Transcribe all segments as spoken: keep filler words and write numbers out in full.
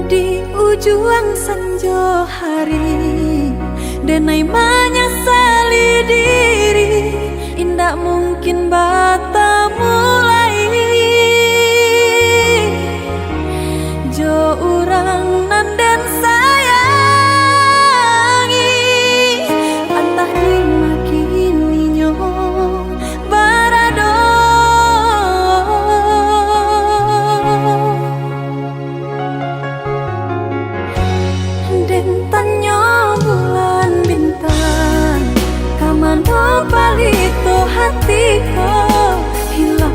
Di ujuang sanjo hari, denai manyasali diri, indak mungkin batamu lai jo urang nan den sayangi, antah di ma kini nyo barado. Den tanyo bulan bintang, ka mano palito hati ko? Hilang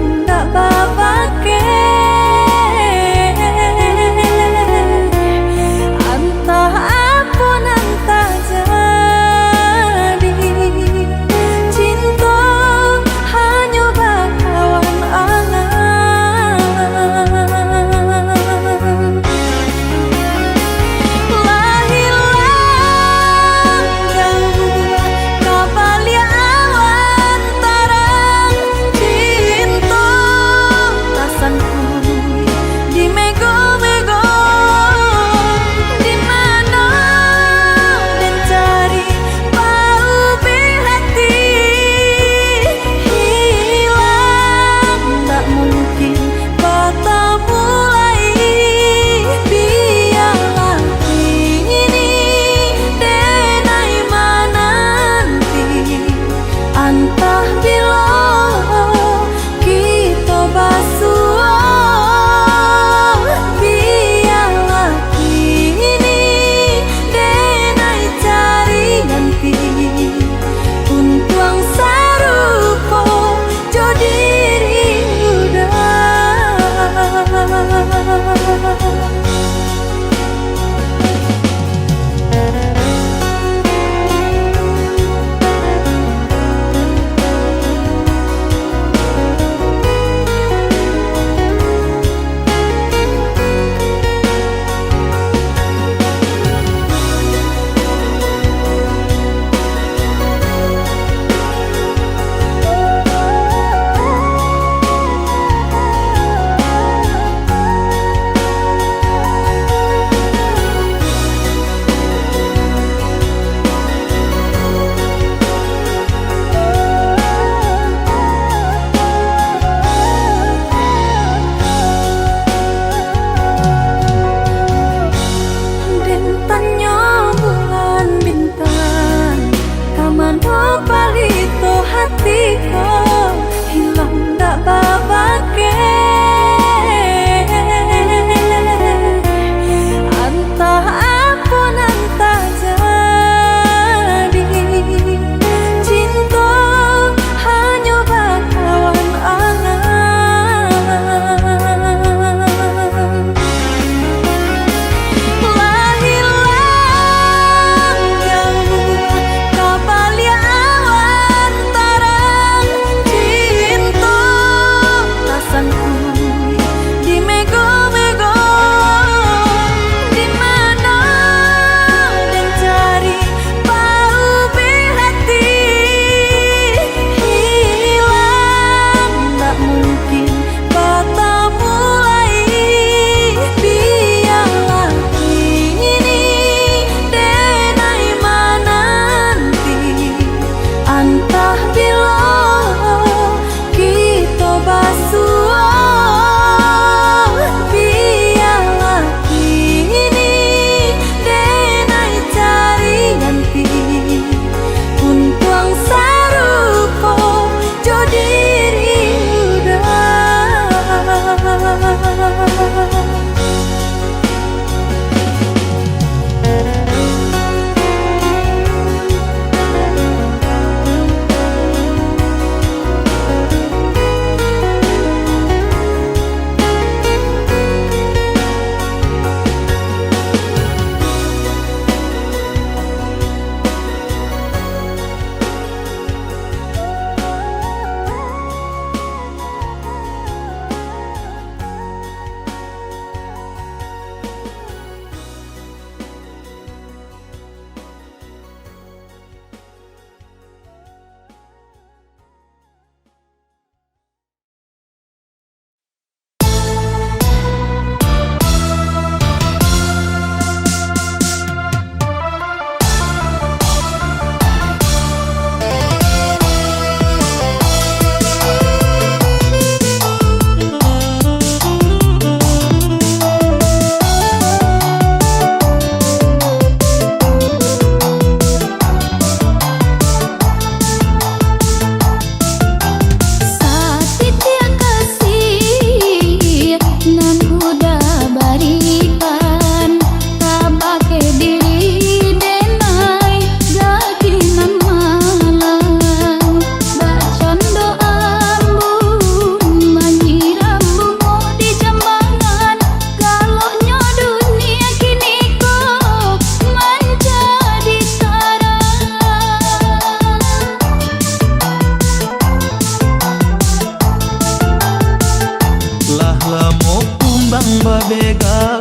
Babega,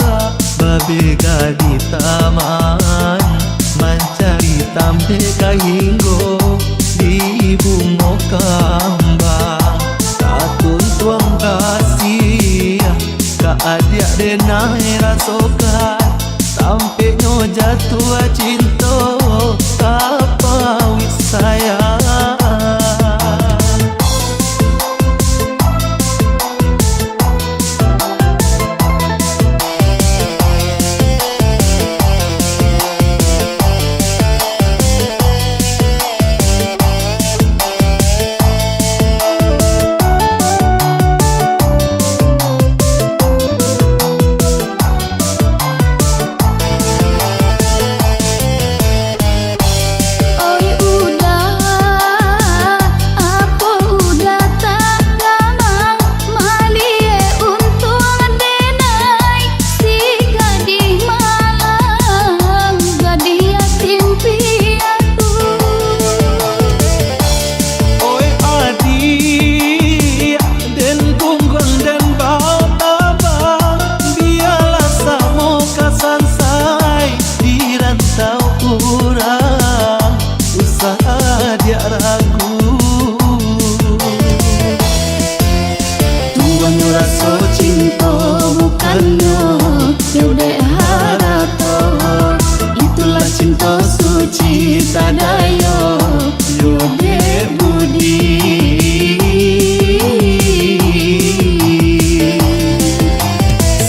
babega di taman, mancari tambeh kahinggo di bungo kambang. Tatuntuang kasih ka adiak denai rasokan, sampeknyo jatuah cinto ka pauik sayang. Oi uda, apo uda tak gamang, maliek untuang denai, si gadih malang, gadih yatim piatu. Oi adiak, den gungguang, den batabang, bialah samo ka sansai di rantau urang, usah adiak ragu. Tubuahnyo raso cinto bukannyo yo dek harato, itulah cinto suci tadayo yo dek budi.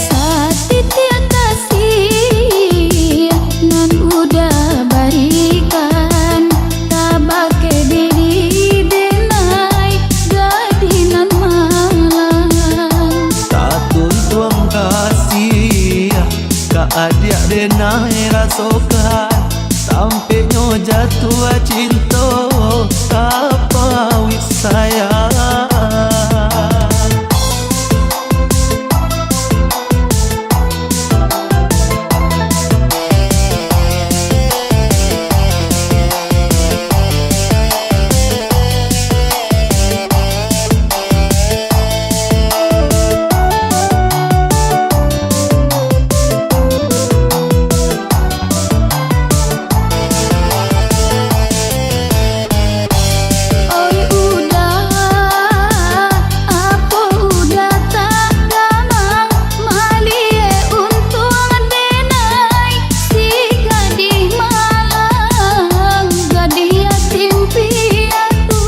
Satitiak kasih nan uda barikan, tabake diri denai gadih nan malang. Tatuntuang kasih ka adiak denai rasokan, sampeknyo jatuah cinto ka pauik sayang. Oi uda, apo uda tak gamang, maliek untuang denai, si gadih malang, gadih yatim piatu.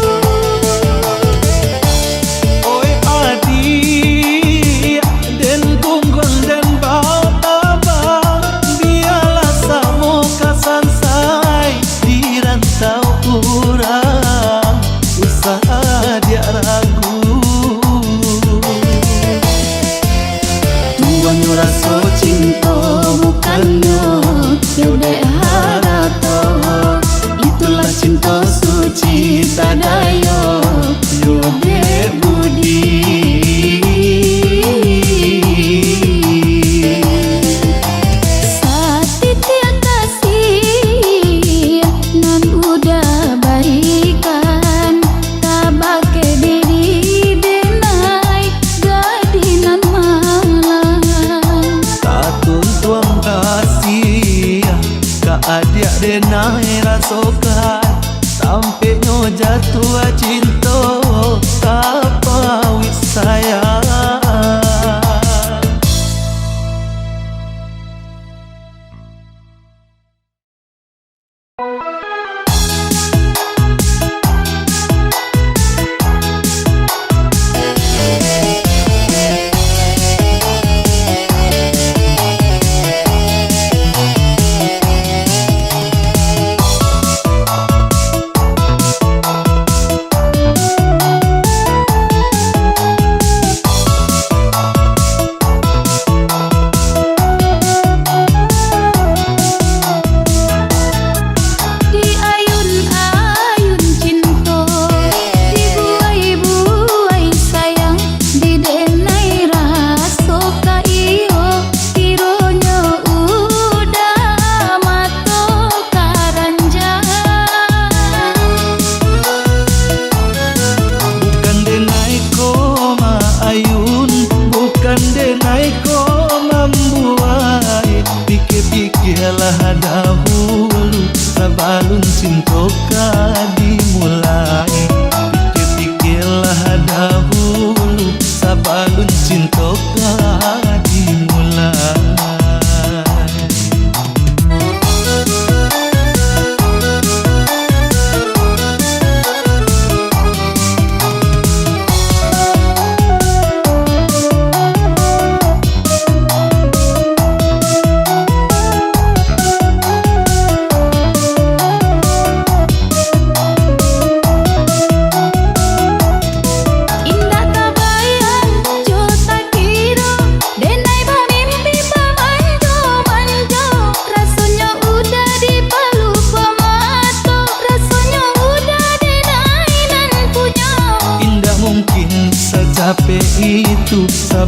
Oi adiak, den gungguang, den batabang, bialah samo ka sansai di rantau urang, usah adiak ragu. Tubuahnyo raso cinto bukannyo yo dek harato, itulah cinto suci tadayo yo dek budi. Satitiak kasih nan uda barikan, tabake diri denai gadih nan malang. Tatuntuang kasih ka adiak denai rasokan, sampeknyo jatuah cinto ka pauik sayang.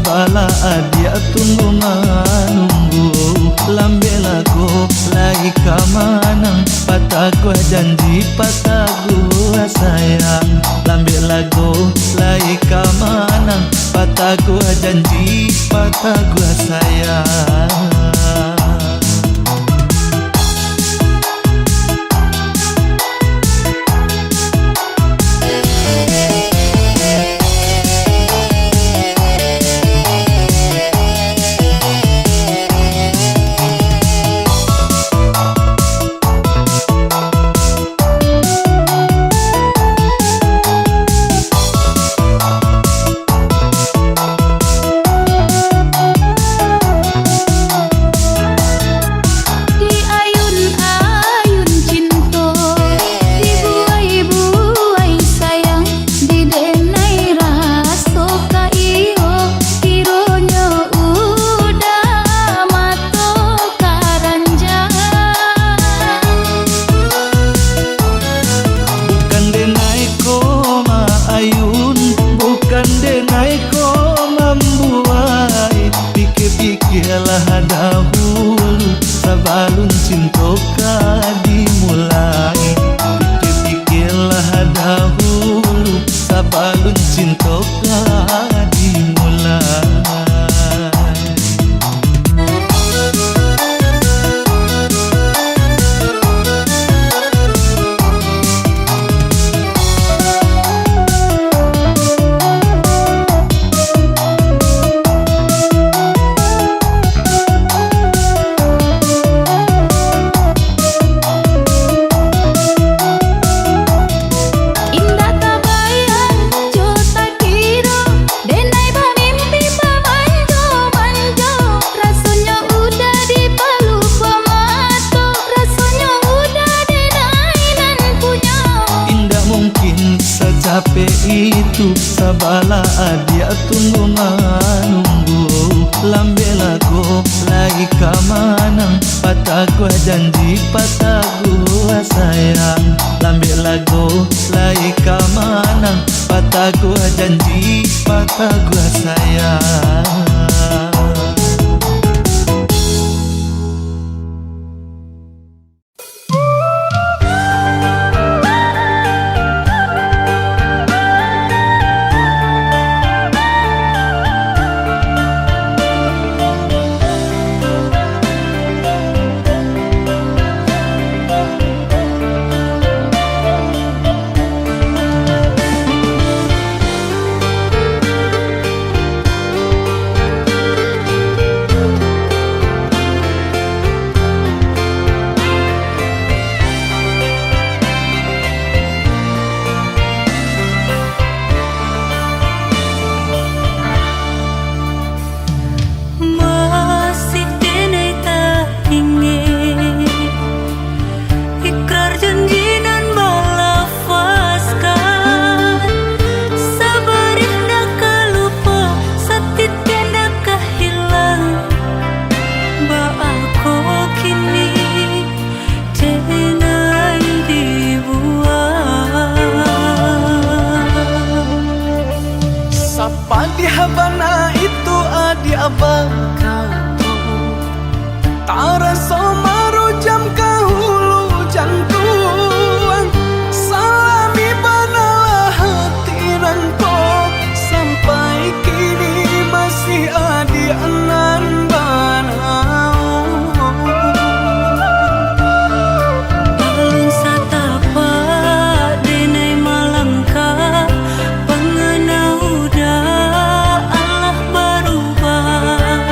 Bala adiak tunggu manunggu, lambek lago lai ka manang, pataguah janji, pataguah sayang. Lambek lago lai ka manang, pataguah janji, pataguah sayang. Di ayun-ayun cinto, di buai-buai sayang, di denai raso ka iyo, kironyo udah mato karanjang. Bukan denai ko maayun, bukan denai ko mambuai. Pikia-pikialah dahulu sabalun cinto ka dimulai. Pikia-pikialah dahulu sabalun cinto ka dimulai. Indak tabayang jo takiro, denai bamimpi bamanjo-manjo, rasonyo udah dipaluko mato, rasonyo udah denai nan punyo. Indak mungkin sacapek itu, sabala adiak tunggu manunggu, lambek lago lai ka manang, pataguah janji, pataguah sayang. Lambek lago lai ka manang, pataguah janji, pataguah sayang. Masih denai taingek ikrar janji nan balafazkan, sabarih ndak ka lupo, satitiak ndak ka hilang. Baa kok kini denai dibuang. Sapadiah bana itu adiak bakato, taraso marujam ka hulu jantuang. Salami banalah hati nan ko, sampai kini masih adiak nan banaon. Alun satapak denai malangkah, pangana udah alah barubah.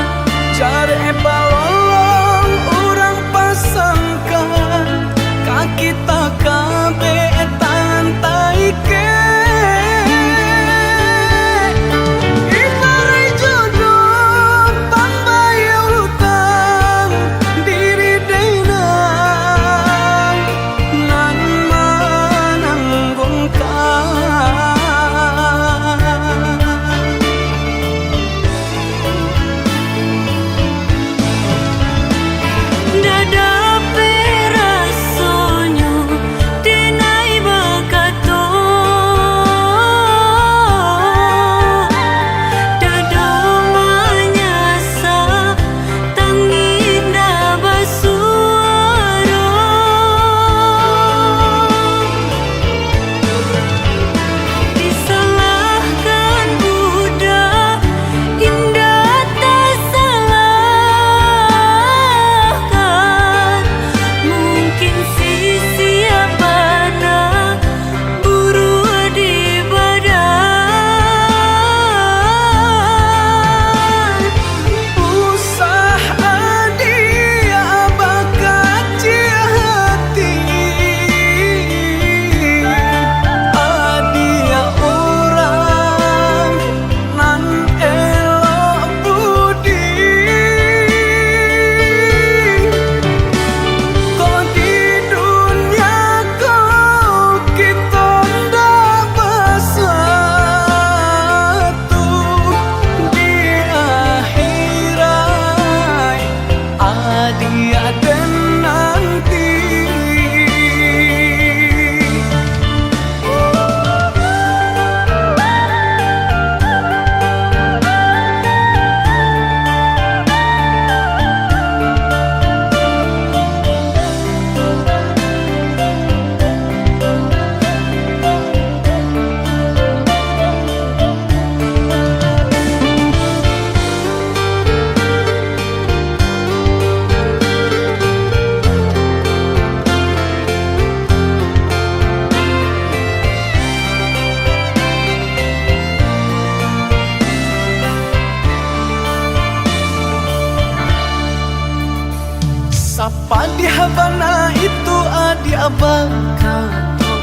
Padiah bana itu adiak bakato,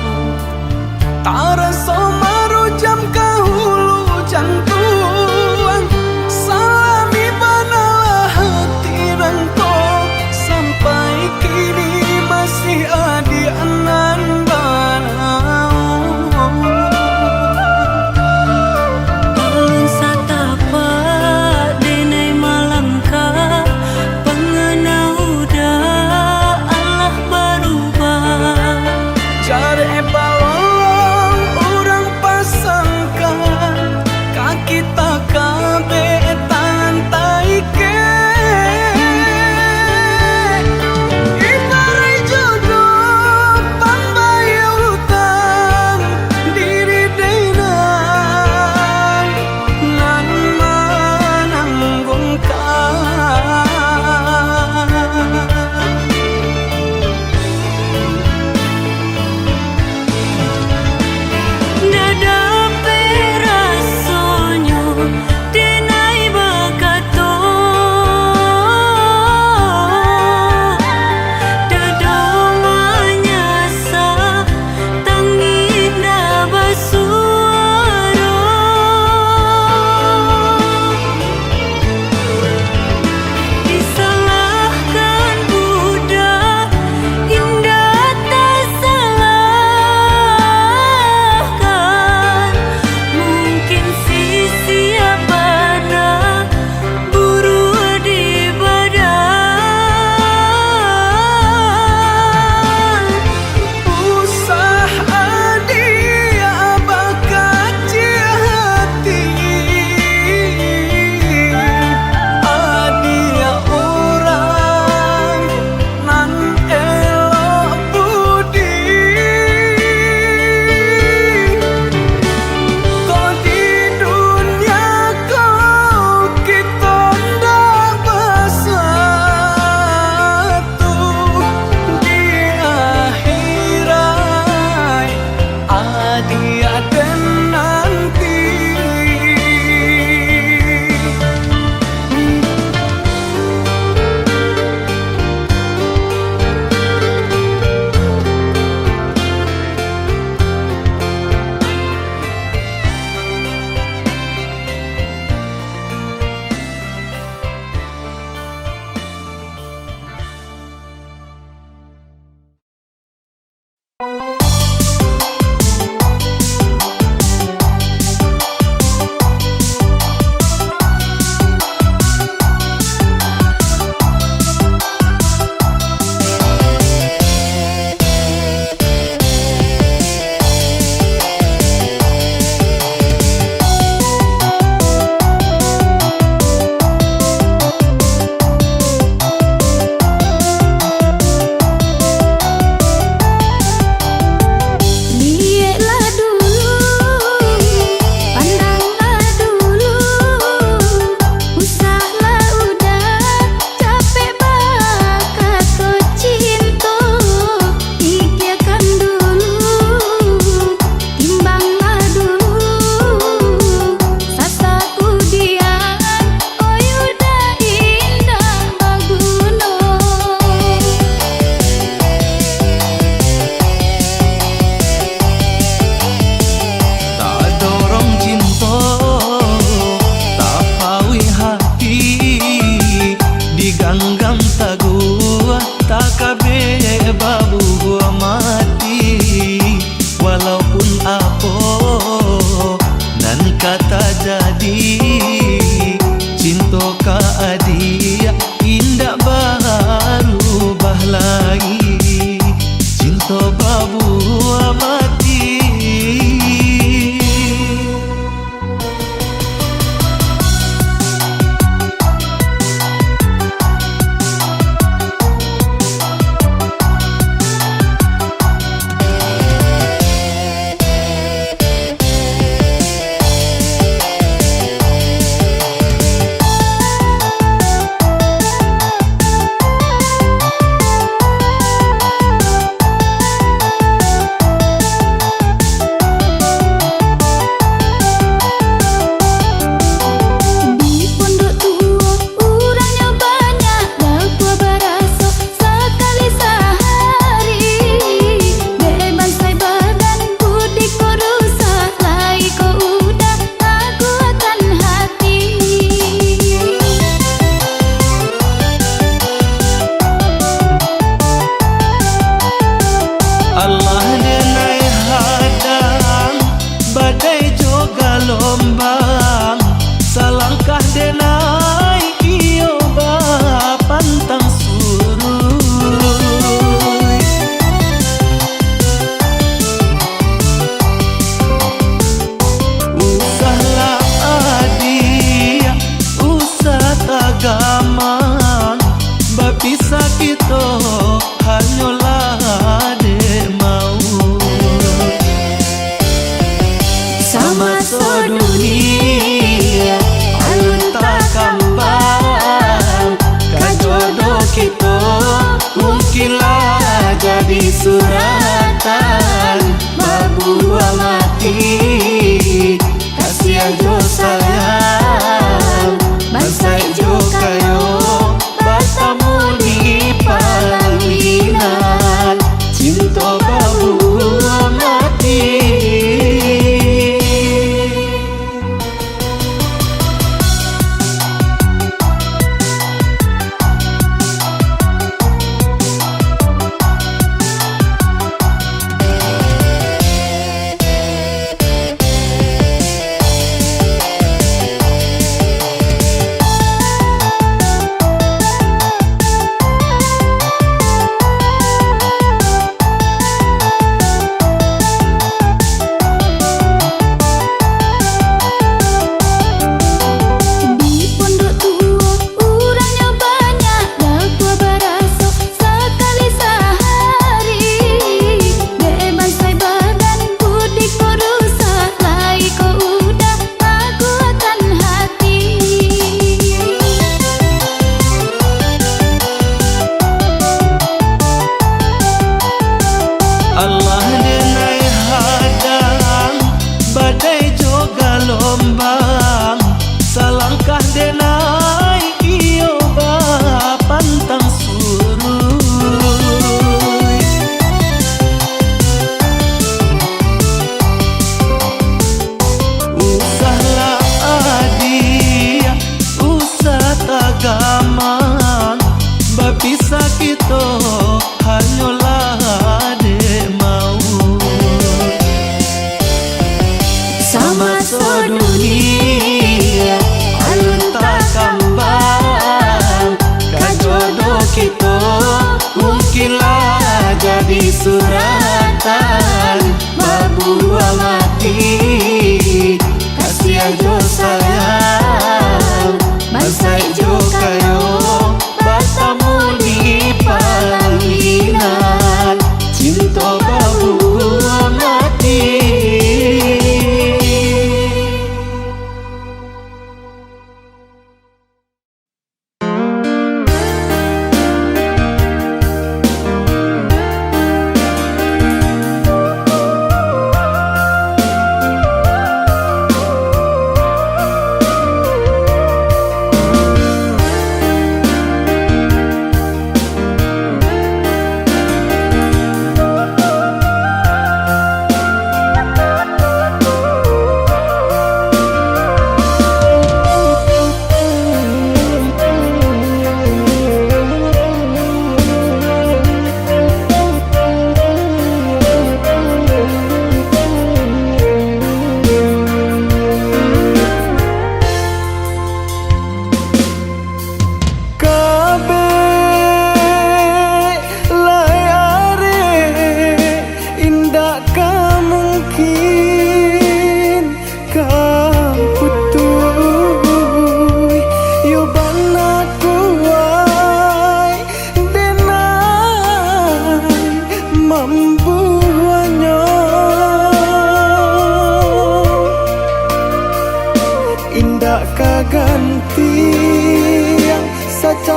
taraso marujam ka hulu jantuang. Salami banalah hati nangko, sampai kini masih adiak nan banaun. Alun satapak denai malangkah, pangana uda alah barubah. Jarek balolong urang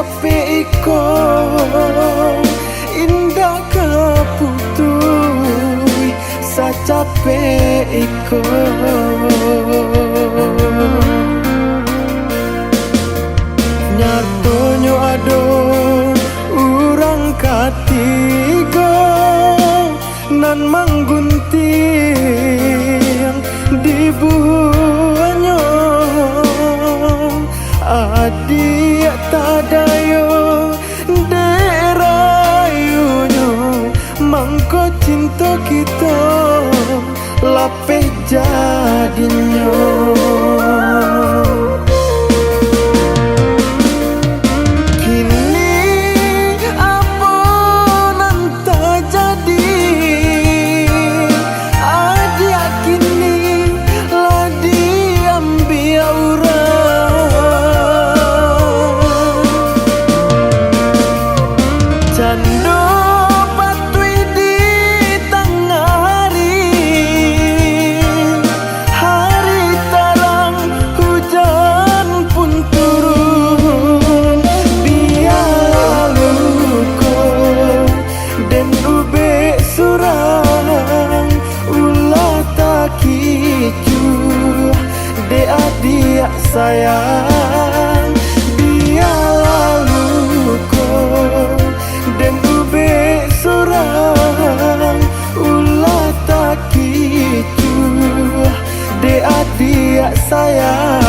Capek iko, indak ka putuih sacapek iko. Nyatonyo ado urang katigo nan mangguntiang di buhuanyo. Adiak tadayo dek rayunyo, mangko cinto kito lapeh jadinyo. Kini apo nan tajadi? Adiak kini lah diambiak urang. Cando patuih di tangah hari, hari tarang hujan pun turun. Bialah luko den ubek surang, ulah takicuah dek adiak sayang. Bialah luko den ubek surang, ulah takicuah dek adiak sayang.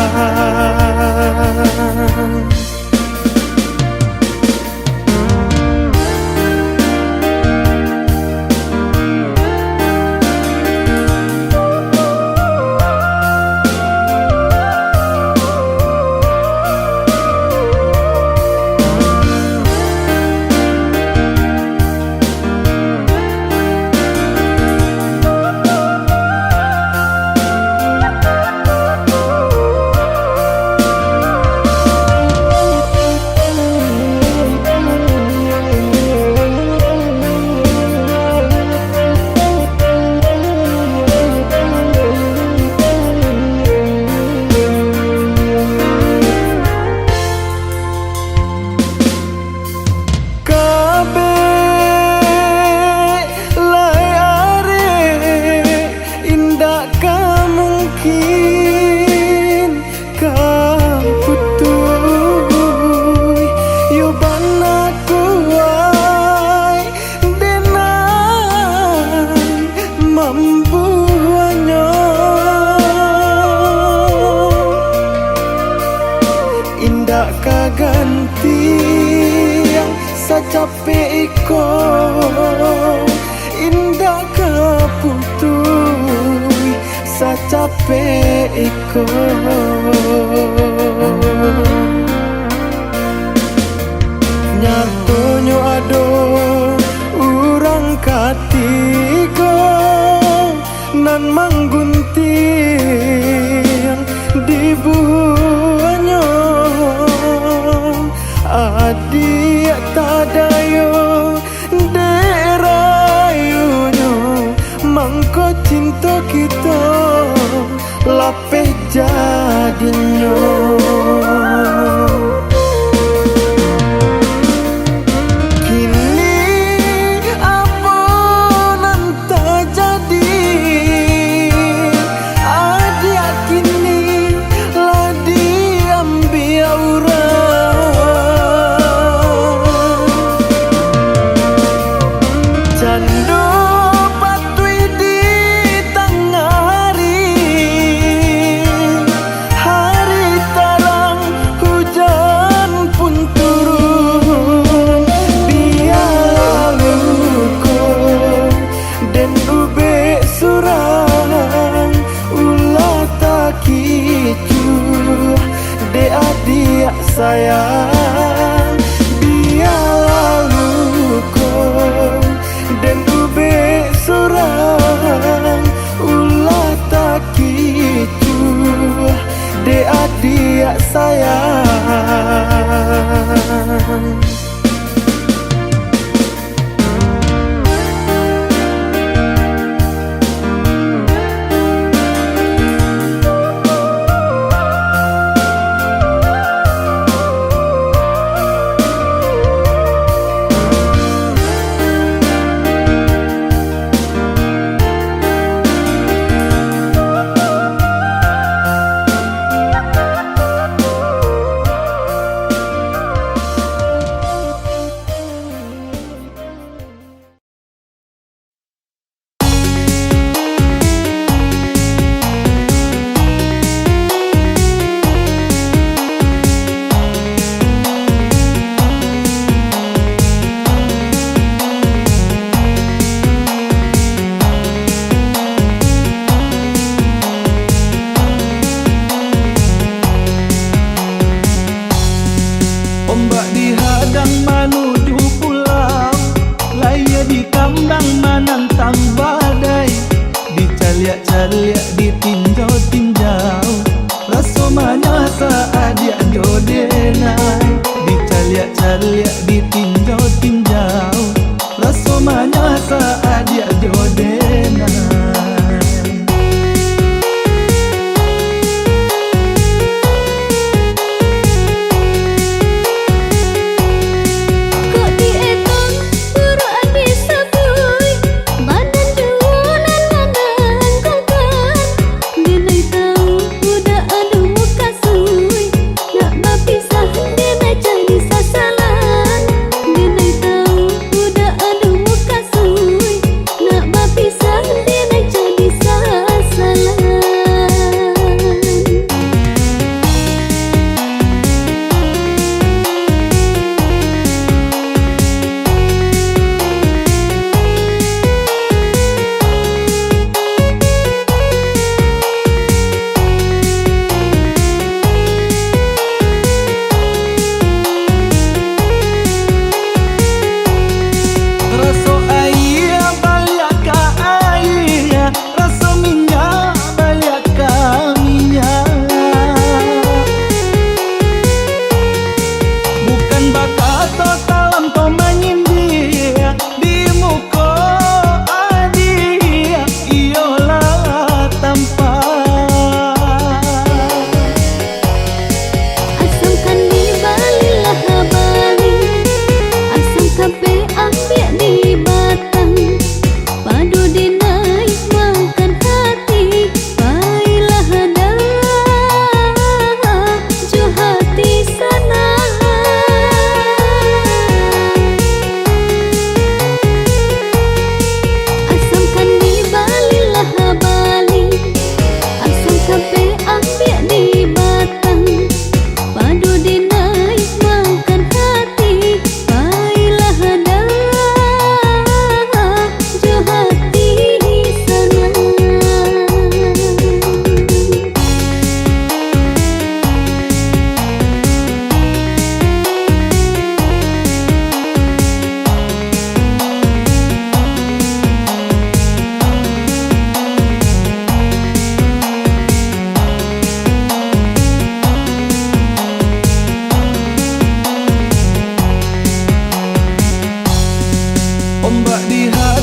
Kabek lai arek, indak ka mungkin ka putuih, yo bana kuaik den nan mambuanyo. Indak ka gantiang sacapek iko, indak ka putuih sacapek iko. Nyatonyo ado urang katigo nan mangguntiang di buhuanyo. Adiak tadayo dek rayunyo, mangko cinto kito lapeh jadinyo. Kini apo nan tajadi? Adiak kini lah diambiak urang. Cando patuih di tangah hari, hari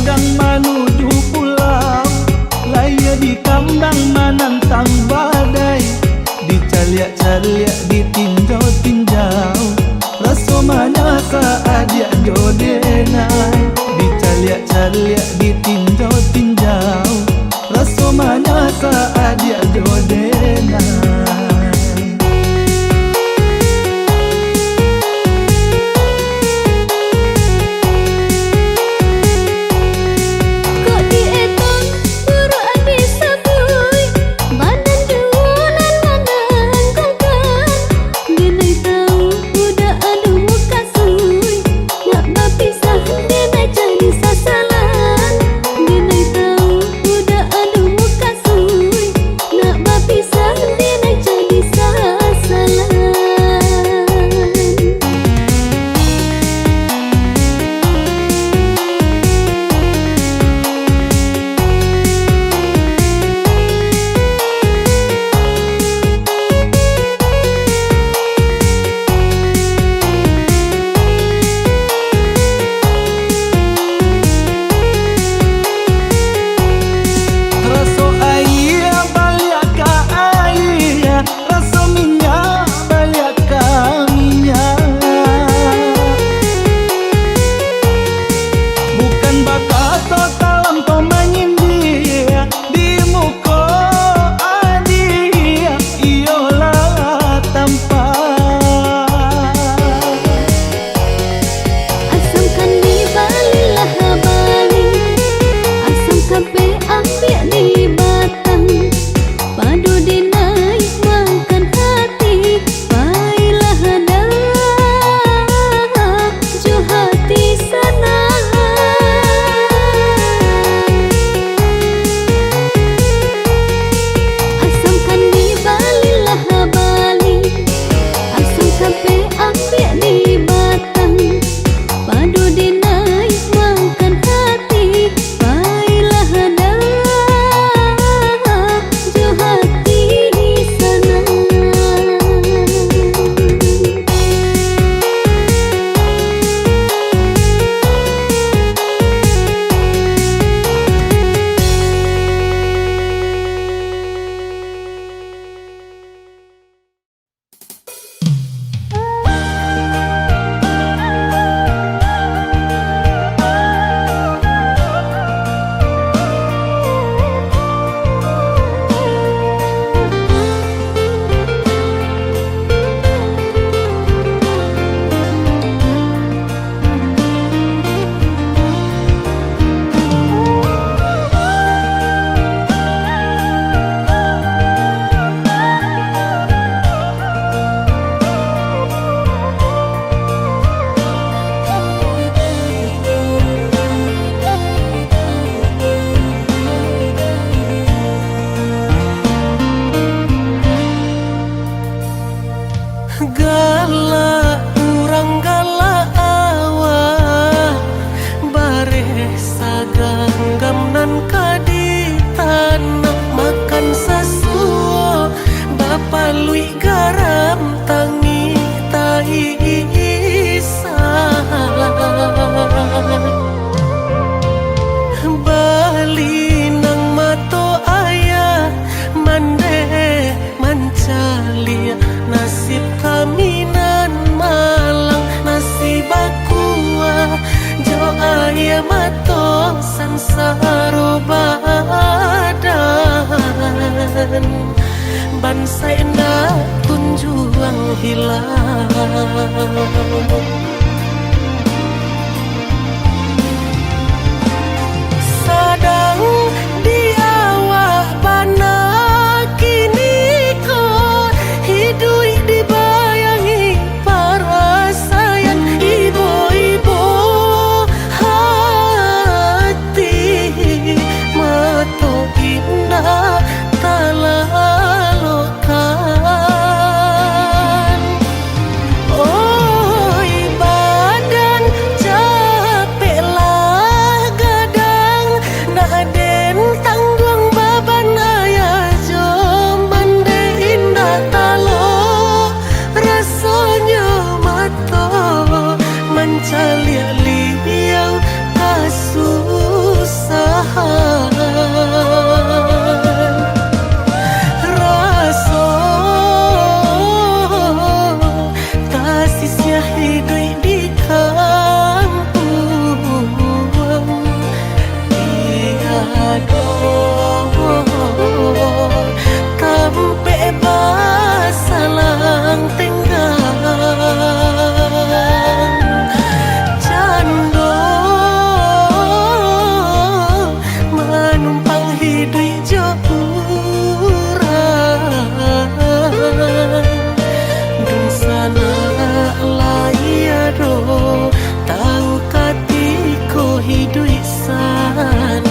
Sadang manuju pulau, layia di kambang manantang badai, dicaliak-caliak, ditinjau-tinjau, raso manyasa adiak jo denai, dicaliak-caliak, ditinjau-tinjau, raso manyasa adiak jo denai. Kok dietong buruak disabuik, badan juo nan mananggangkan. Denai tau udah ado mukasuik, nak bapisah denai jadi sasalan. Denai tau udah ado mukasuik, nak bapisah denai jadi sasalan. Raso aia baliak ka aia, raso minyak baliak ka minyak. Bukan bakato talampau manyindia, di muko adiak iyolah tampak. Asam kan dibali lah bali, asam kapeh ambiak di batang, pado denai makan hati, pailah dah jo hati sanang. Asam kan dibali lah bali, asam kapeh ambiak di batang, pado denai makan hati, pailah dah jo hati sanang. Galak urang galak awak, bareh saganggam nan ka ditanah, makan sasuo bapaluik garam tangih taisa. Balinang mato aia mandeh mancaliak nasib kami nan malang, nasi bakuah jo aia mato sansaro badan, bansaik ndak kunjuang hilang. Sadang di awak bana kiniko, hiduik dibayangi parasaian ibo-ibo hati, mato indak talalok kan. Oi badan, capeklah gadang, nak den tangguang baban aia jo mandeh indak talok. Rasonyo mato mancaliak liau ka su- Raso tasisiah iduik di kampuang, tiado tampek basalang tenggang. Cando manumpang hiduik jo urang. Dunsanak lai ado tau katiko hiduik sanang.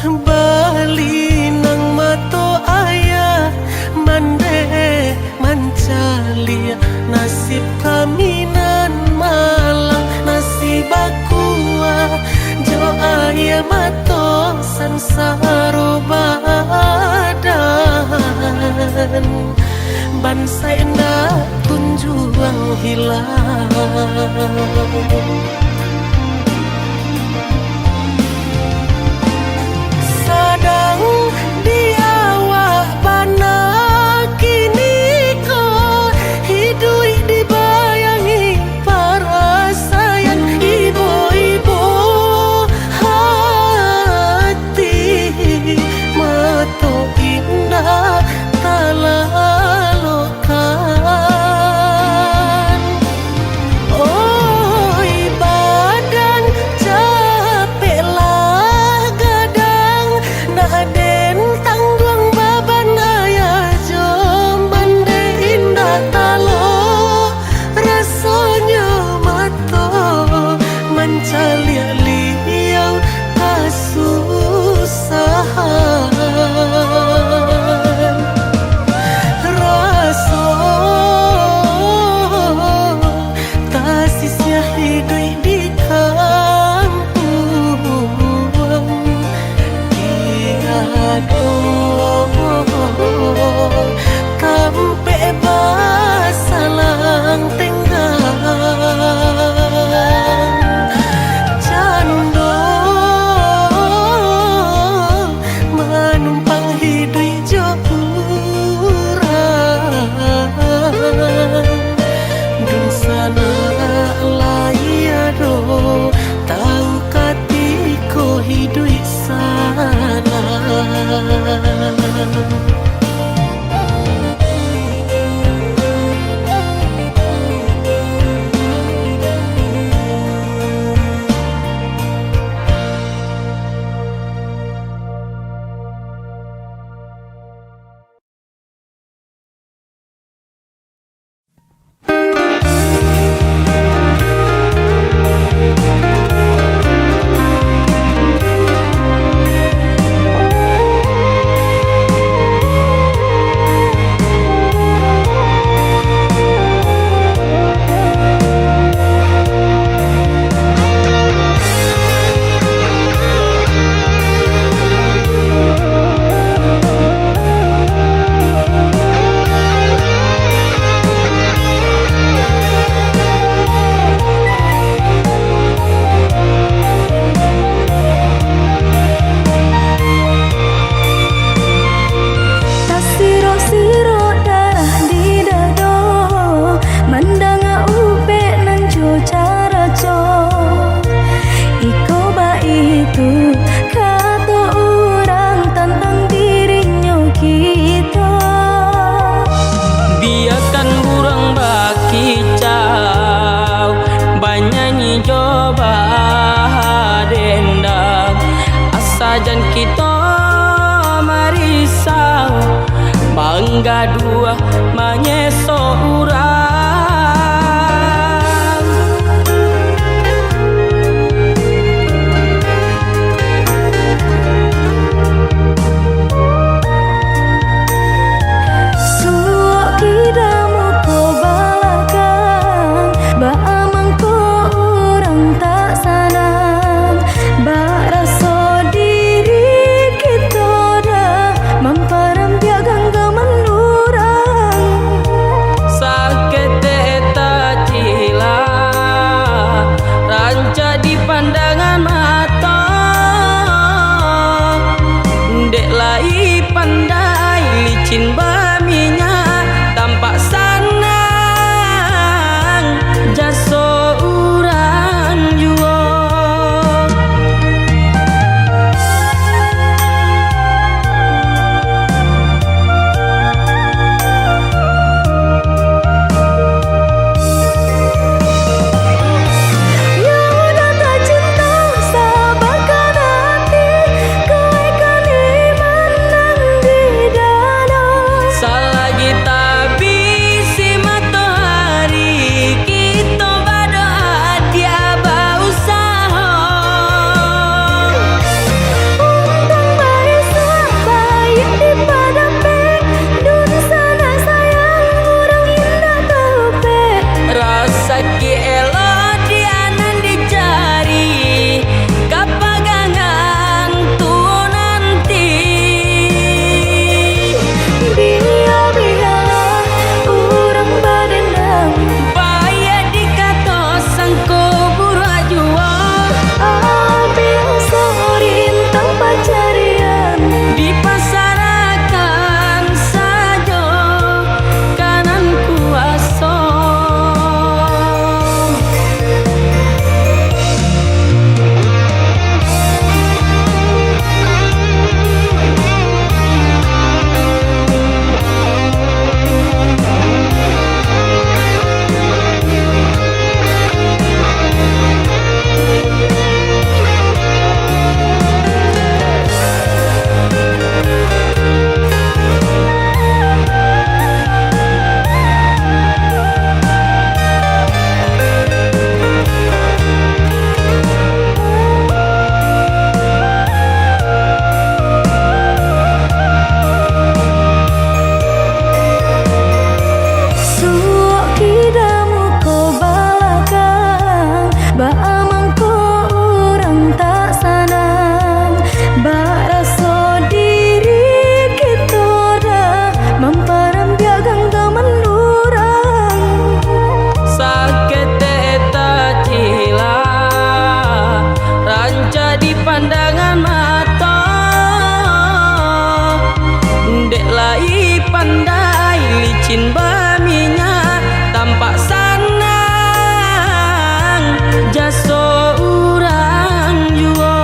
Balinang mato ayah mandeh mancaliak, nasib kami nan malang, nasi bakuah jo aia mato sansaro badan, bansaik ndak kunjuang hilang. Sadang di awak bana kini ko, hiduik dibayangi parasaian ibo-ibo hati, mato indak talalokkan. Oi, Gaduah manyeso urang. Suok kida muko balakang, baa mangko urang tak sanang. Bak raso diri kito dah mamparambiak ganggaman urang. Saketek tacilak, rancak dipandangan mato. Dek lai pandai licin baminyak, tampak sanang jaso urang juo. Yo udah tacinto, sabarkan ati, kuaikkan iman nan di dado. Salagi tabisi matoari, kito badoa, dia bausaho. Untuang baisuak, baiak dipadapek, dunsanak sayang, urang indak taupek. Rasaki elok, dia nan dicari, kapagangan tu nanti. Bia-bialah urang badendam, baiak dikato sangko buruak juo. Abiah sorintang pacarian, dipasarakan sajo ka nan kuaso. Suok kida muko balakang, baa mangko urang tak sanang. Bak raso diri kito dah mamparambiak ganggaman urang. Saketek tacilak, rancak dipandangan mato. Dek lai pandai licin baminyak, tampak sanang jaso urang juo.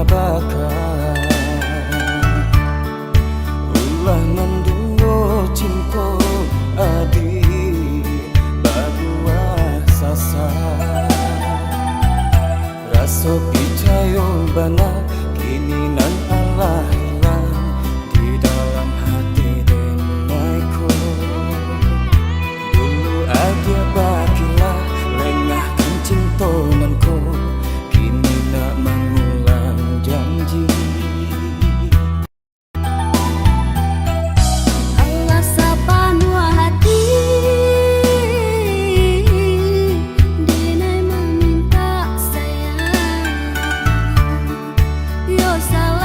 Baka ulah manduo cinto adik babuah sasa. Raso picayo bana kini nan alah ilang di dalam hati denai ko. Dulu agiah bakilah lengahkan cinto nan ko, kini nak mangulang janji. Alah sapanuah hati denai mamintak sayang. Yo sa-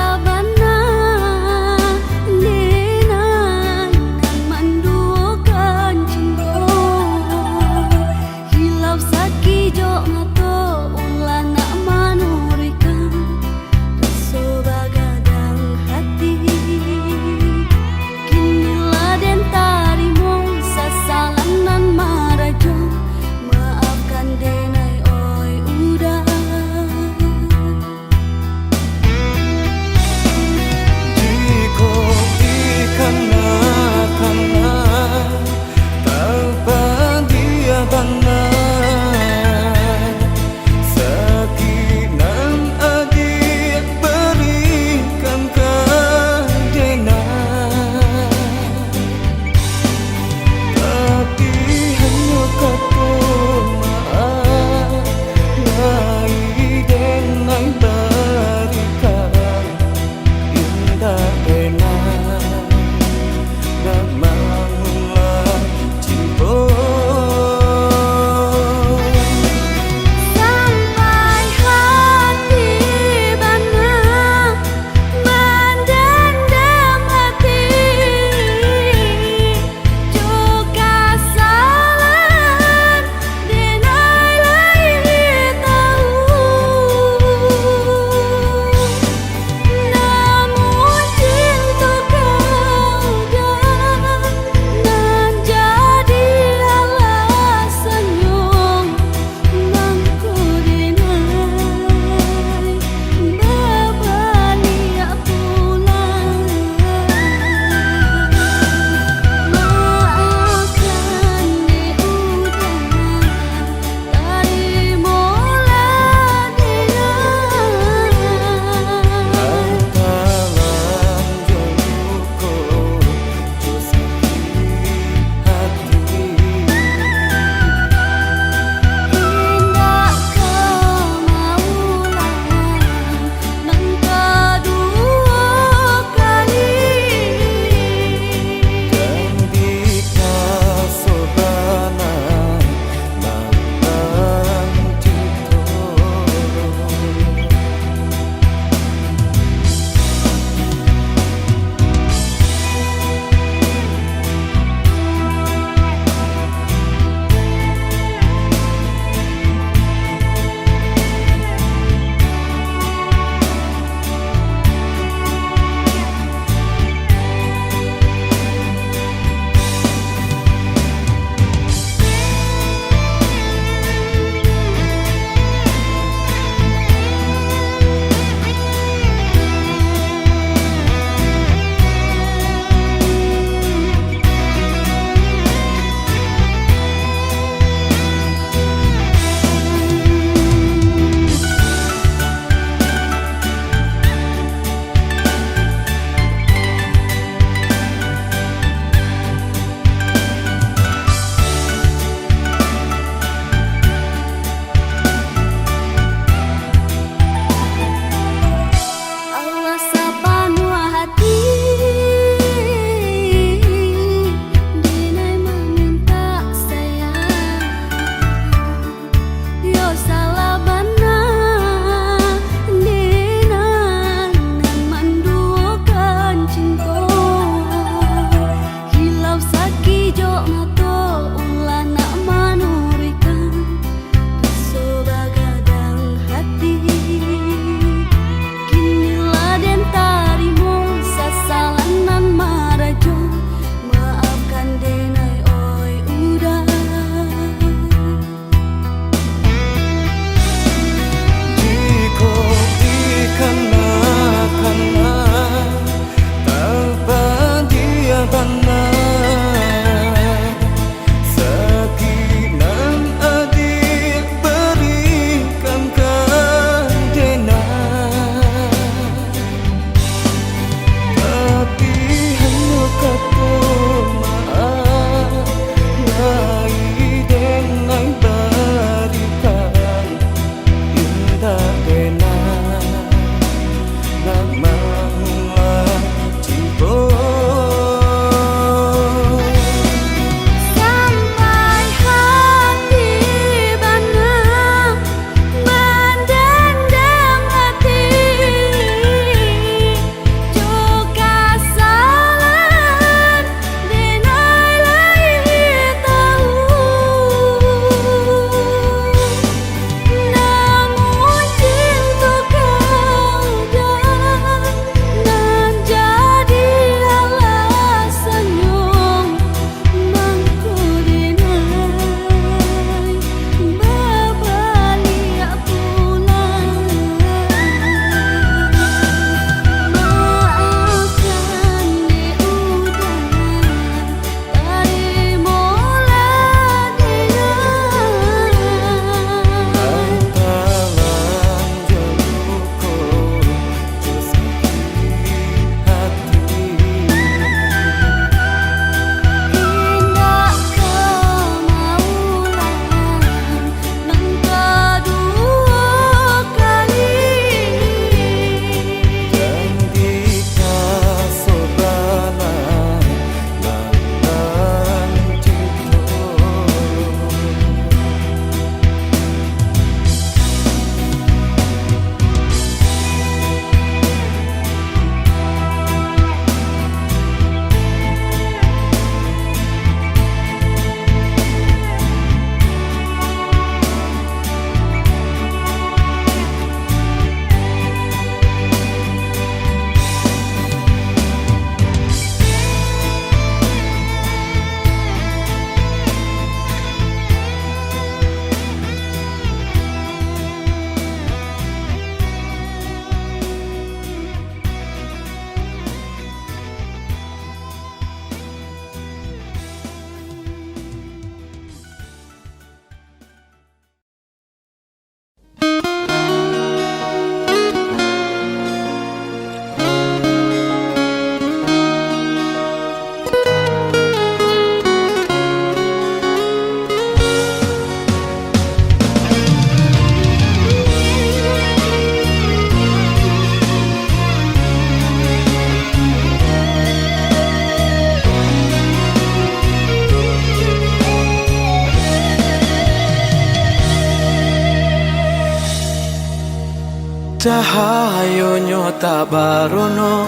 Cahayonyo tak barono,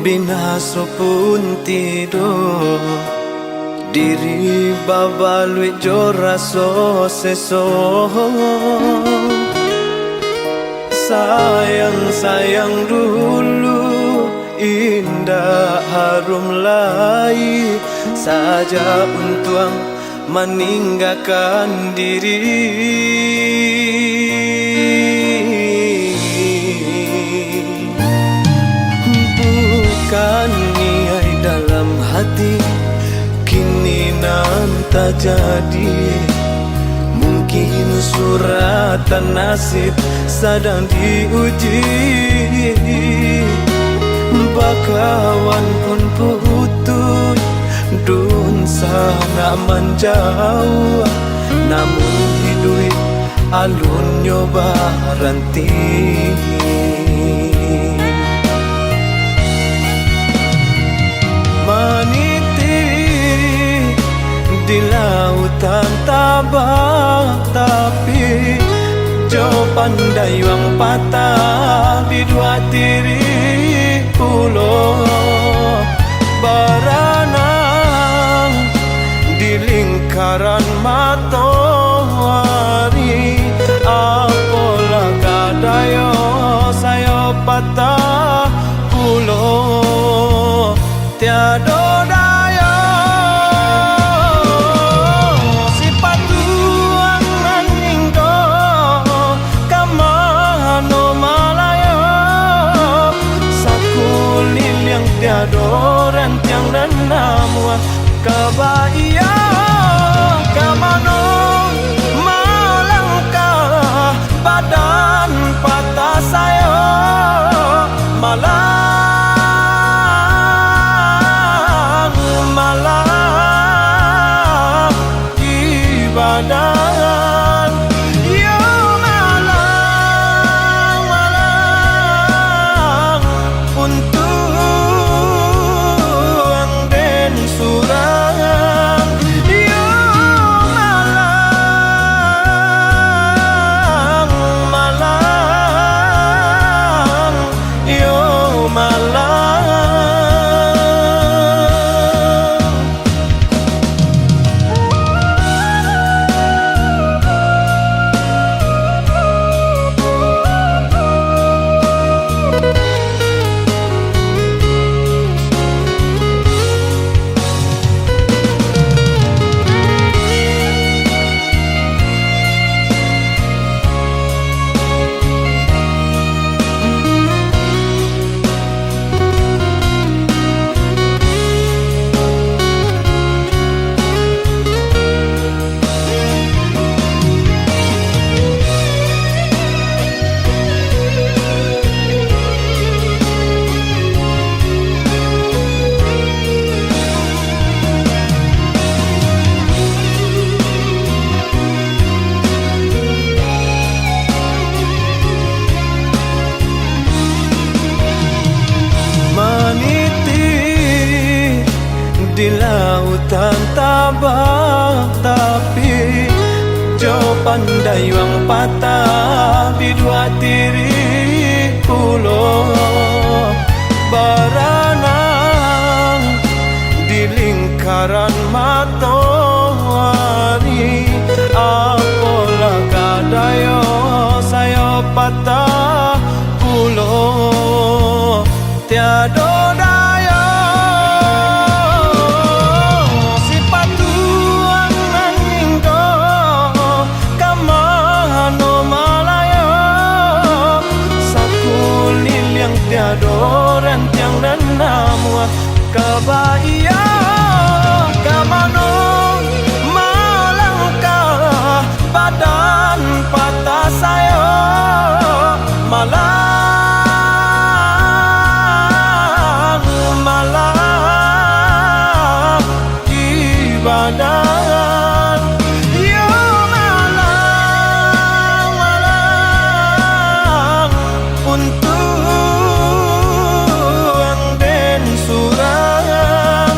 binaso pun tido. Diri babaluik jo raso seso. Sayang-sayang dulu, indak harum lai, sajak untuang maninggakan diri. Bukan niaik dalam hati, kini nan tajadi. Mungkin suratan nasib sadang diuji. Bakawan pun putuih, dunsanak manjauah, namun iduik alunnyo baranti. Maniti di lautan tabang tapi, jo pandayuang patah biduak tirih pulo. Baranang di lingkaran matoari, apolah ka dayo sayo patah pulo. Tiado dayo, sipatuang nan indo, ka mano malayo, sakuliliang tiado rantiang nan namuah, ka baiyo ka mano malangkah, badan patah sayo, malang, malang di badan, yo malang, malang untuang den surang, yo malang, malang, yo malang. Maniti di lautan tabang tapi, jo pandayuang patah biduak tirih pulo. Baranang di lingkaran matoari, apolah ka dayo sayo patah pulo. Tiado dayo, sipatuang nan indo, ka mano malayo, sakuliliang tiado rantiang nan namuah, ka baiyo ka mano malangkah, badan patah sayo, malang, malang di badan, yo malang, malang untuang den surang,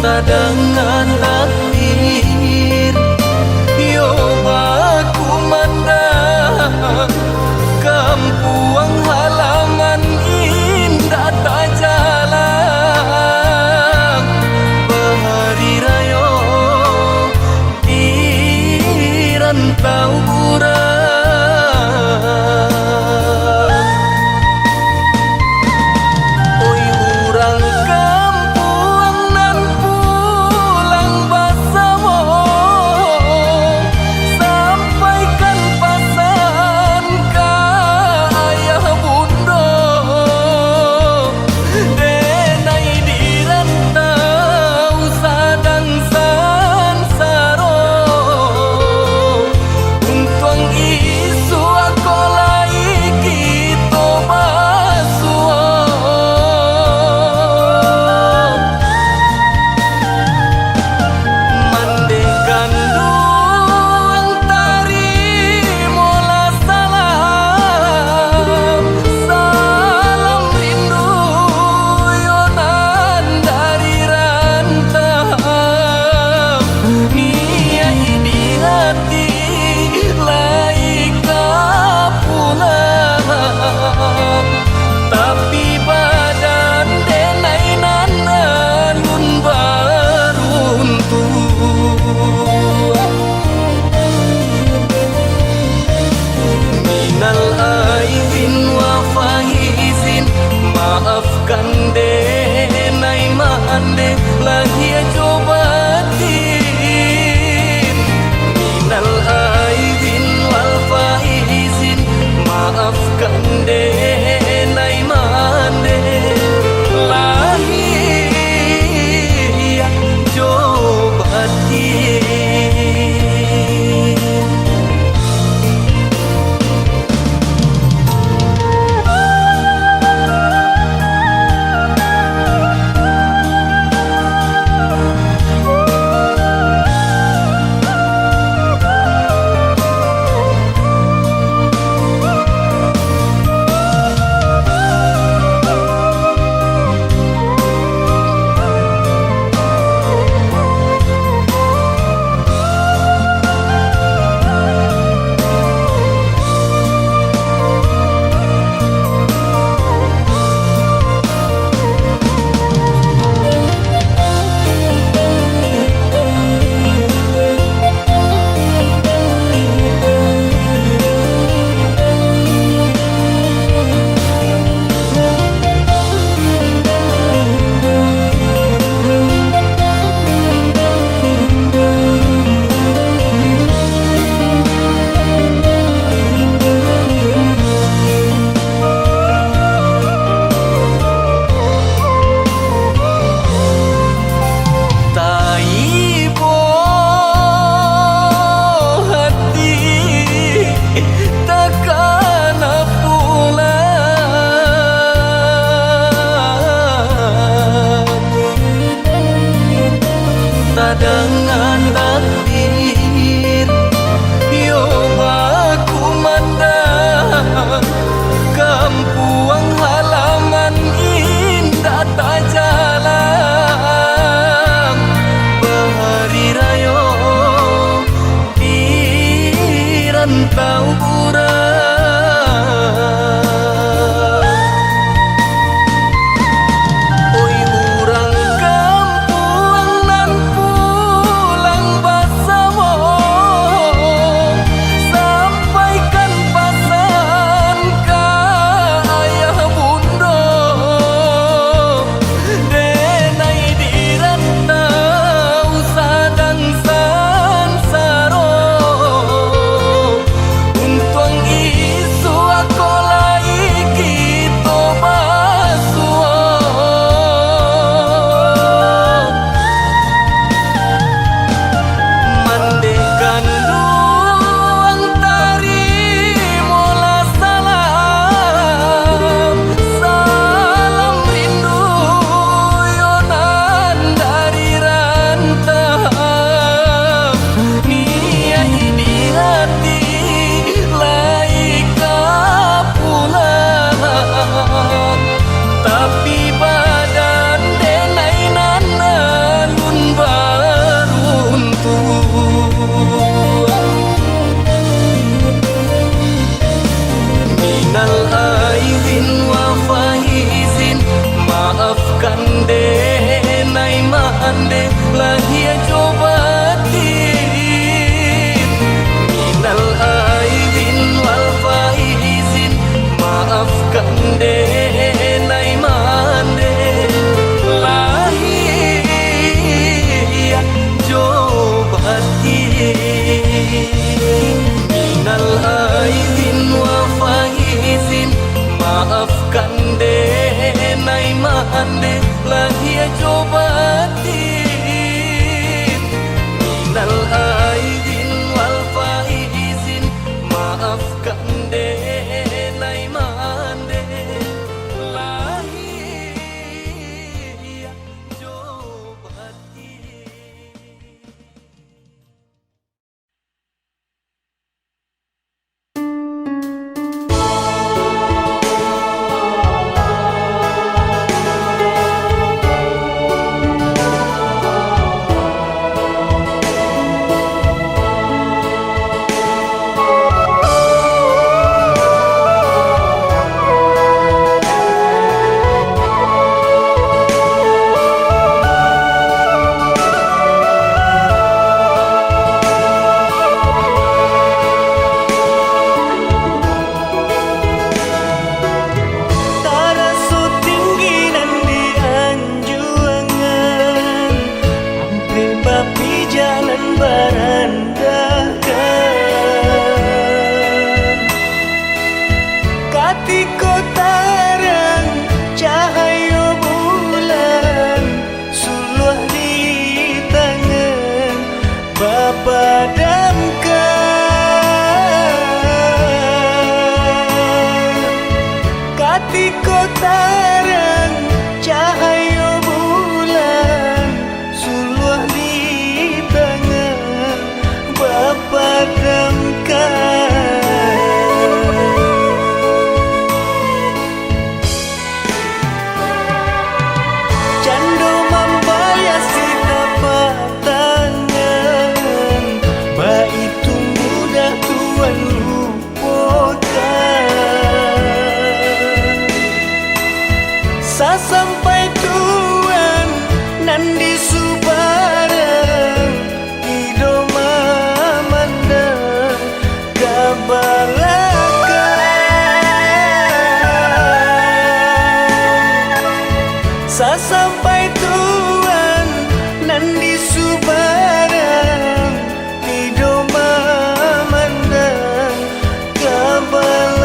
Sadang takdir, yo bakumandang, kampuang halaman indak tajalang. Bahari rayo di rantau urang. Oi urang kampuang nan pulang basamo, sampaikan pasan ka ayah bundo. Denai di rantau sadang sansaro, untuang isuak ko lai kito basuo. Mande ganduang, tarimolah salam, salam rindu yo nan dari rantau. Niaik di hati lai ka pulang, tapi badan denai nan alun baruntuang. Minal aidin wa faizin, maafkan denai mande lahia jo batin. Minal aidin wal faizin, maafkan denai mande lahia jo batin. Taibo hati takana pulang. Tadanga takdir, iyo bakumandang, kampuang halaman indak tajalang. Bahari rayo di rantau urang. Oi urang kampuang nan di subarang, ido mamandang ka balakang. Sasampai tuan nan di subarang, ido mamandang ka balakang.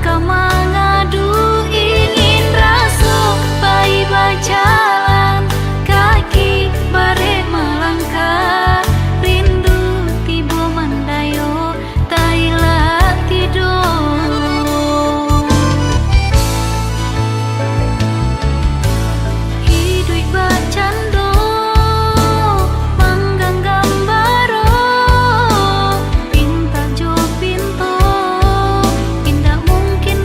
Ka mangadu ingin raso, pai bajalan kaki, barek malangkah, rindu tibo mandayo, tailak tido. Iduik bakcando, mangganggam baro, pintak jo pinto, indak mungkin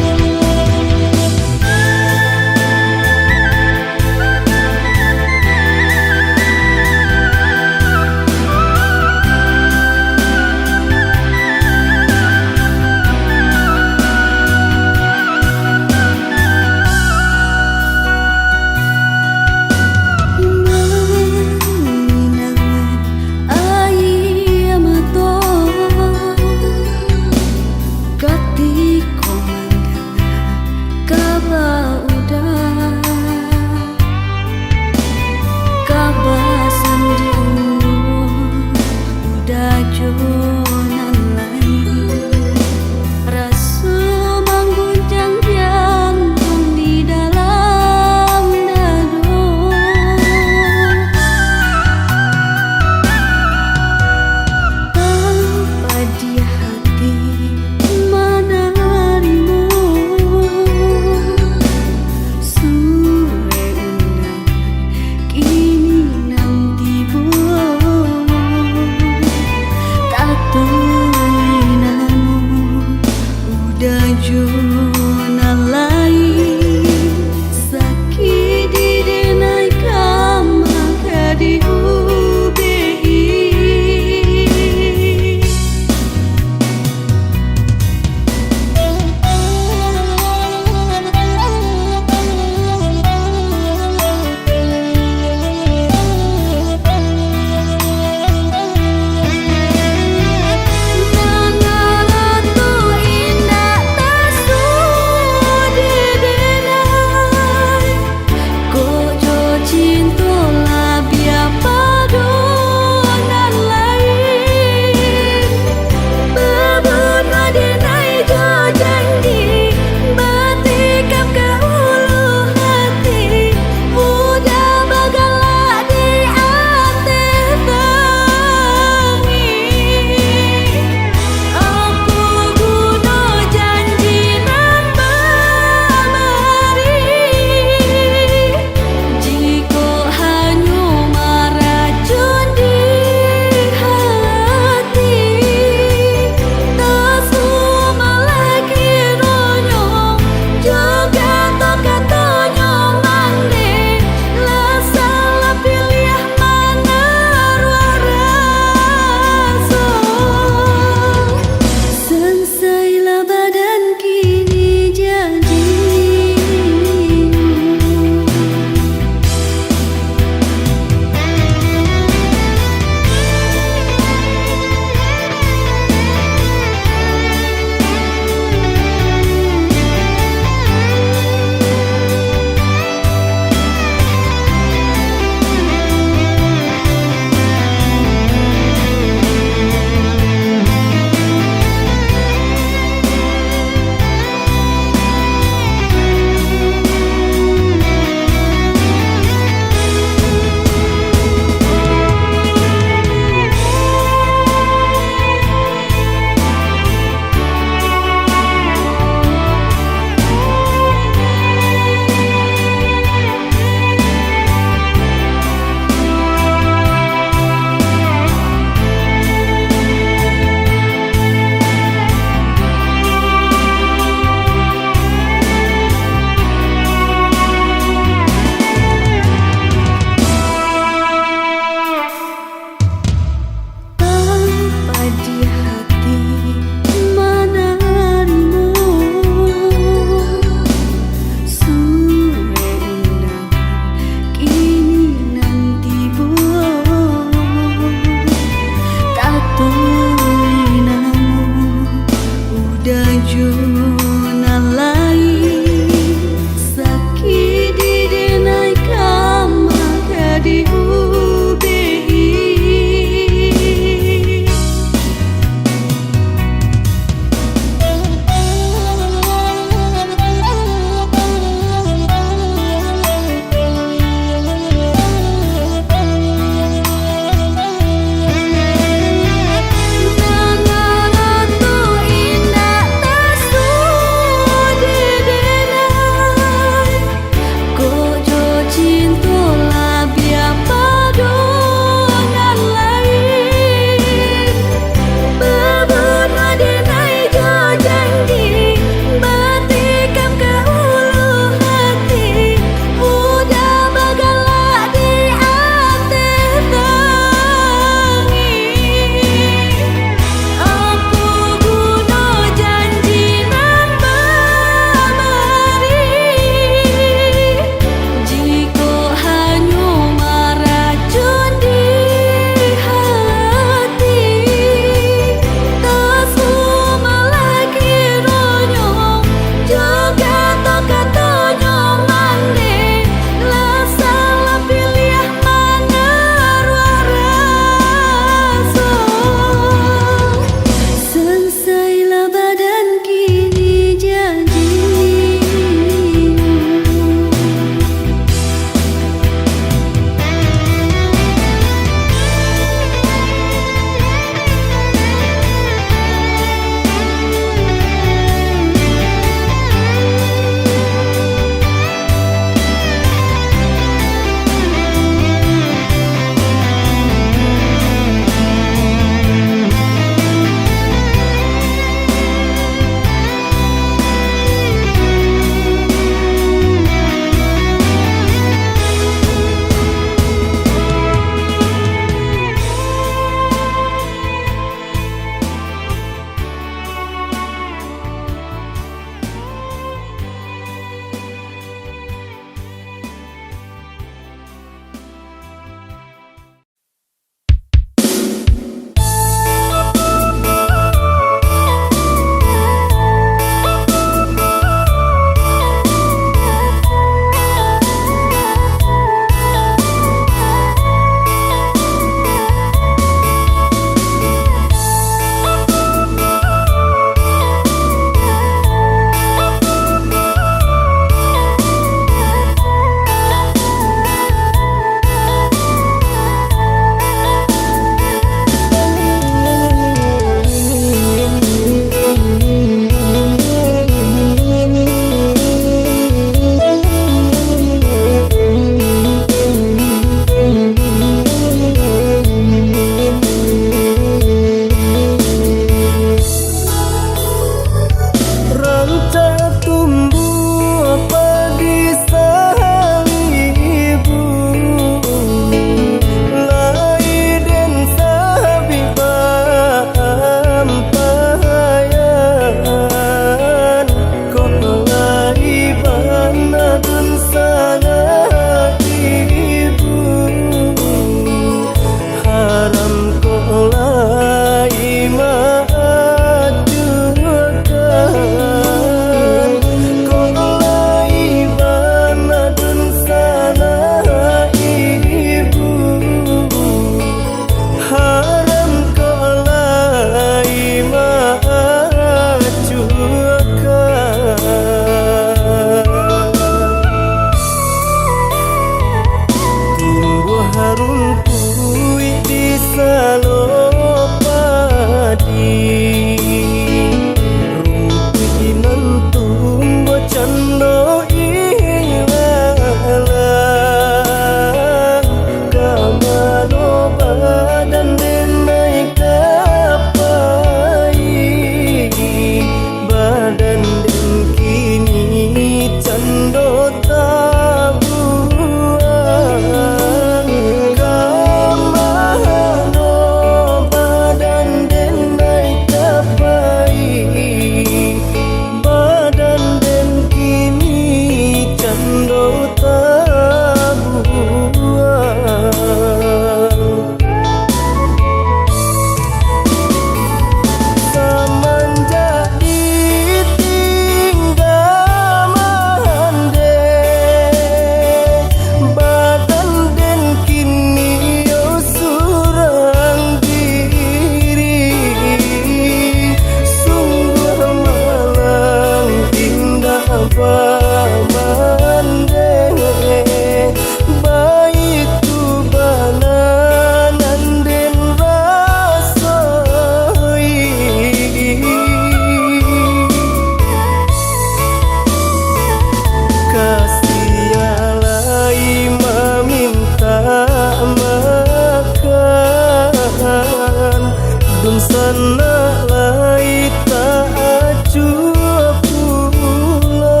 Sanak lai tak acuah pulo,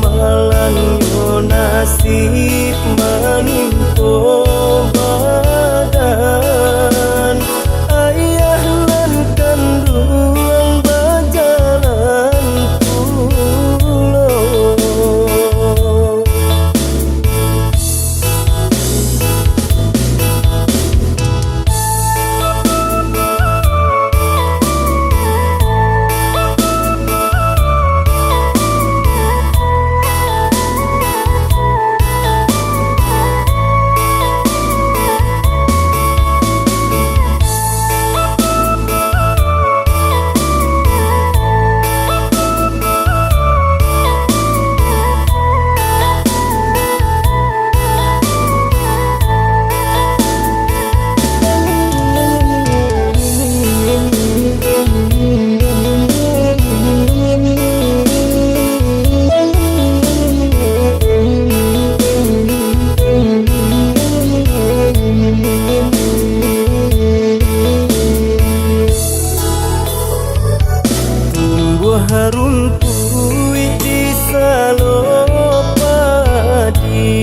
malangnyo nasib manimpo badan. Ayah nan kanduang bajalan pulo. Tumbuah rumpuik di salo padi,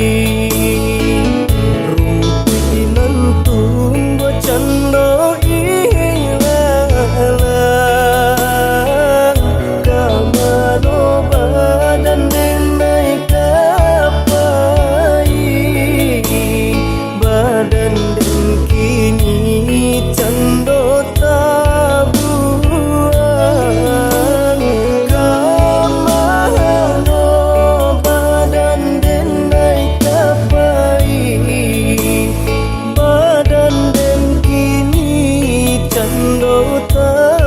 rumpuik nan tumbuah cando ilalang. Ka mano badan den naiak ka pai? Badan den kini cando tabuang. Ka mano badan den naiak ka pai? Badan den kini cando tabuang.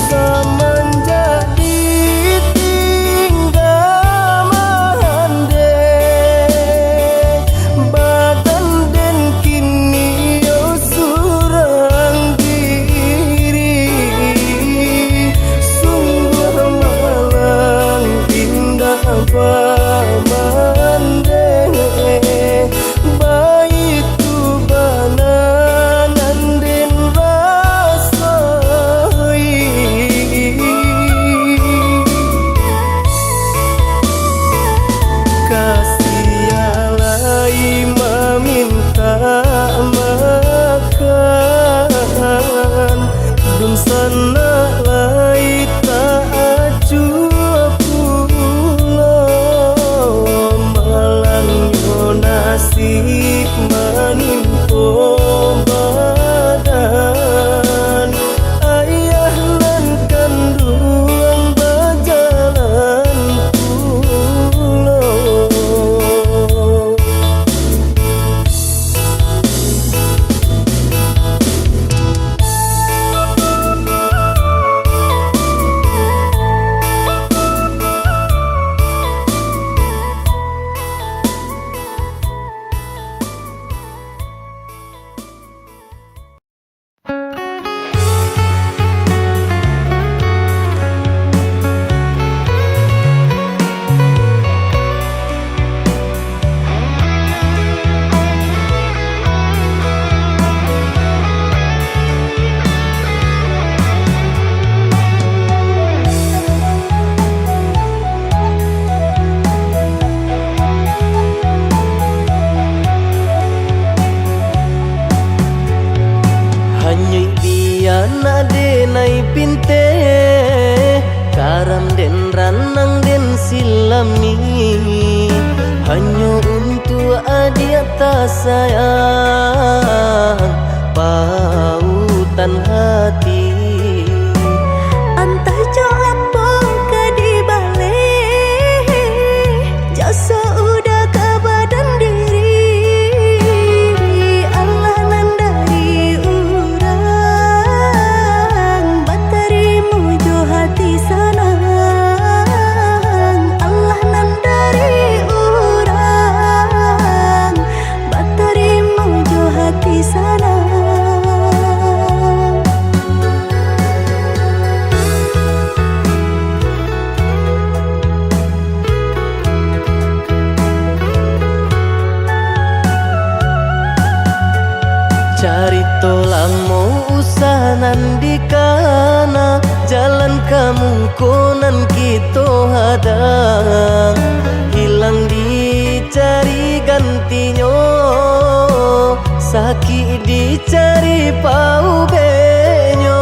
Samanjak ditingga mandeh, badan den kini yo surang diri. Sungguah malang indak bamandeh, baitu bana nan den rasoi. Ka sia lai mamintak makan, dunsanak lai tak acuah pulo, malangnyo nasib manimpo badan. Ayah nan kanduang bajalan pulo. Hanyo bia nak denai pinteh, karam den ranang den silami, hanyo untuak adiak tasayang, pautan hati. Antah jo apo ka dibaleh, jaso uda ka badan diri. Alah nan dari urang, batarimo jo hati sanang. Alah nan dari urang, batarimo jo nan dikana, jalan ka muko nan kito hadang. Hilang dicari gantinyo, sakik dicari paubehnyo.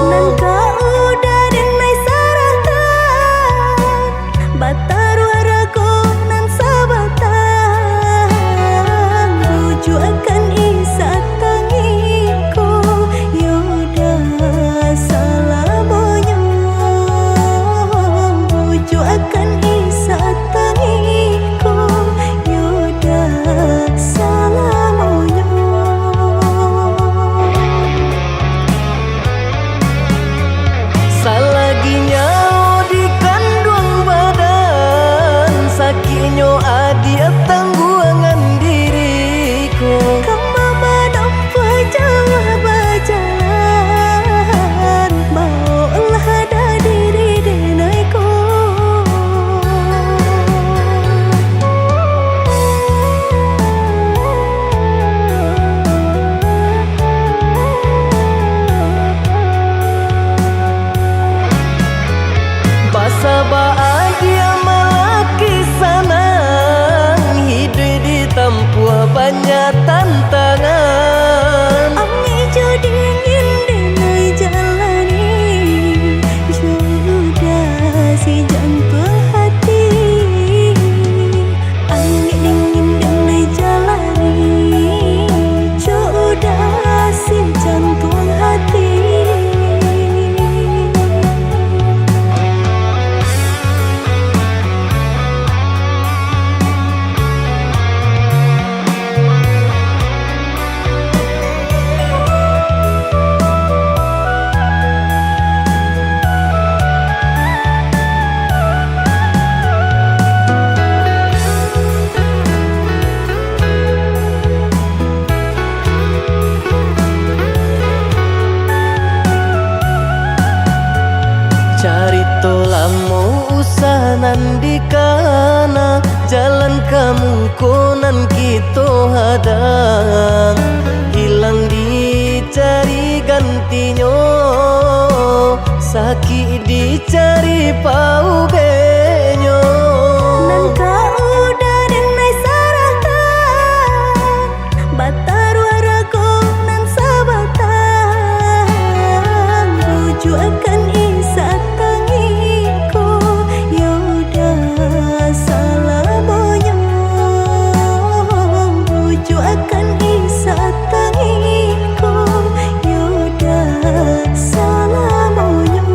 Nan ka udah den lai sarahkan, bataruah rago nan sabatang, bujuakan isi tangihku, yo dah salamonyo. Bujuakan isi tangihku, yo dah salamonyo. Salagi nyawo dikanduang badan, sakiknyo adiak tangguangan diriku. Ka ma manompuah jauah bajalan, baoklah dah diri den ai ko. Basabaan dia malaki sanang, hiduik ditampuah banyak tantangan. Angin jo dingin den lai jalani, jo udah si jantuang hati. Angin dingin den lai jalani, jo udah si jantuang hati. Carito lamo usah nan dikana, jalan ka muko nan kito hadang. Hilang dicari gantinyo, sakik dicari paubehnyo. Nan ka udah den lai sarahkan, bataruah rago nan sabatang, bujuakan isi tangihku, yo dah salamonyo. Bujuakan isi tangihku, yo dah salamonyo.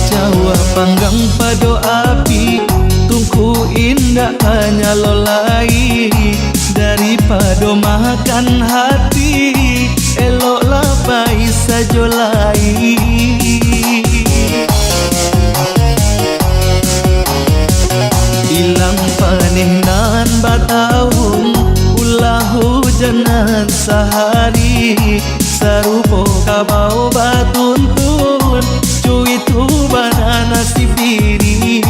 Jauah panggang pado api, tungku indak ka nyalo lai. Daripado makan hati, eloklah pai sajo lai. Ilang paneh nan batahun, ulah hujan nan sahari. Sarupo kabau batuntun, jo itu bana nasib diri.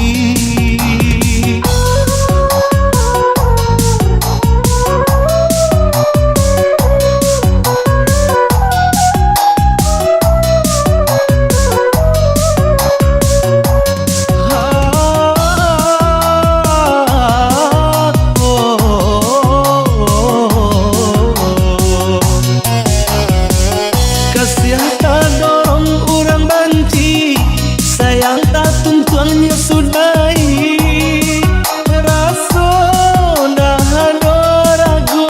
Kasiah tadorong urang banci, sayang tatuntuang nyo sudahi. Raso ndak ado rago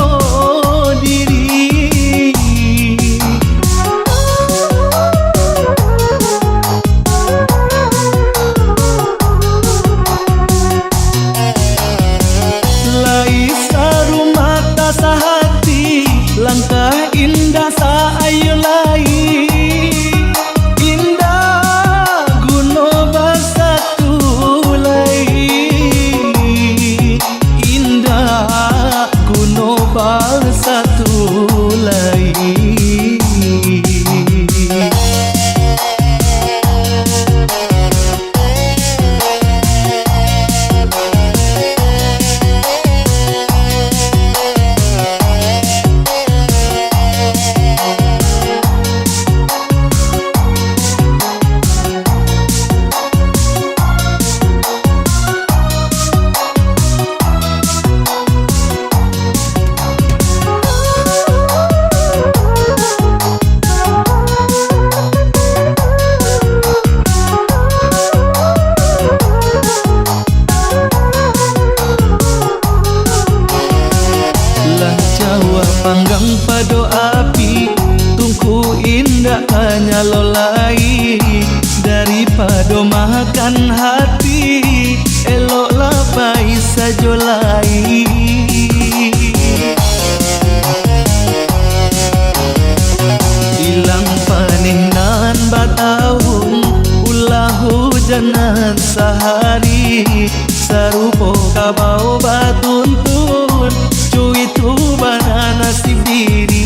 diri. Lai sarumah tasahati, langkah indak sa-ayo lai. Indak guno basatu lai, indak guno basatu lai. Lah jauah panggang pado api, tungku indak ka nyalo lai. Daripado makan hati, eloklah pai sajo lai. Ilang paneh nan batahun, ulah hujan nan sahari. Sarupo kabau batuntun, jo itu bana nasib diri.